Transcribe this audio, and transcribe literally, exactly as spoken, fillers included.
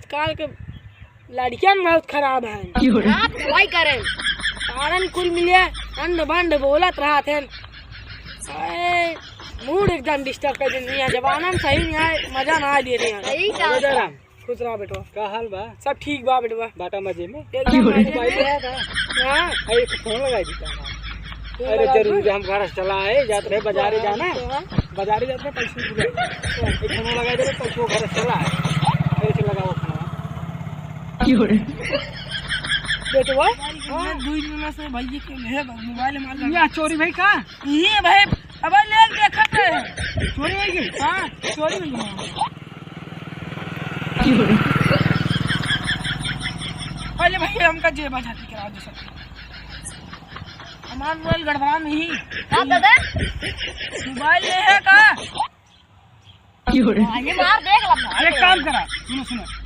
आजकल के लड़कियन बहुत खराब हैं। क्यों रे? आप भाई करें। कारण कुल मिले अंड बंड बोलत रहत हैं। अरे, मूड एकदम डिस्टर्ब कर देती है। जमाना में सही नहीं आए, मजा ना आ दे रही है। सही कहा। अरे जयराम, खुश रहा बेटवा। का हाल बा? सब ठीक बा बेटवा। बाटा मजे में? एकदम मजे में। मोबाइल है का? हाँ। अरे, एक फोन लगाई देता हूँ। फोन अरे, लगा जरूरी दो। है, हम घर से चला आए, जात रहे बाजारे जाना। हाँ। बाजारे जात रहे, पैसे पूरा। एक फोन लगाई दे, पैसे घर से चला आए। ऐसे लगाओ फोन। क्यों रे? बेटवा, हाँ। दुई दिन से भाई के ले मोबाइल मार। या चोरी भाई का? ये भाई, अब ले देखा है। चोरी हो गई? हाँ, चोरी हो गई। पहले भैया हमका जेबा झांकी करा दे सब। हमार मोबाइल गड़बड़ा नहीं। का दादा? मोबाइल ले है का? हाँ, ये मार देख ला। अरे काम करा, सुनो, सुनो।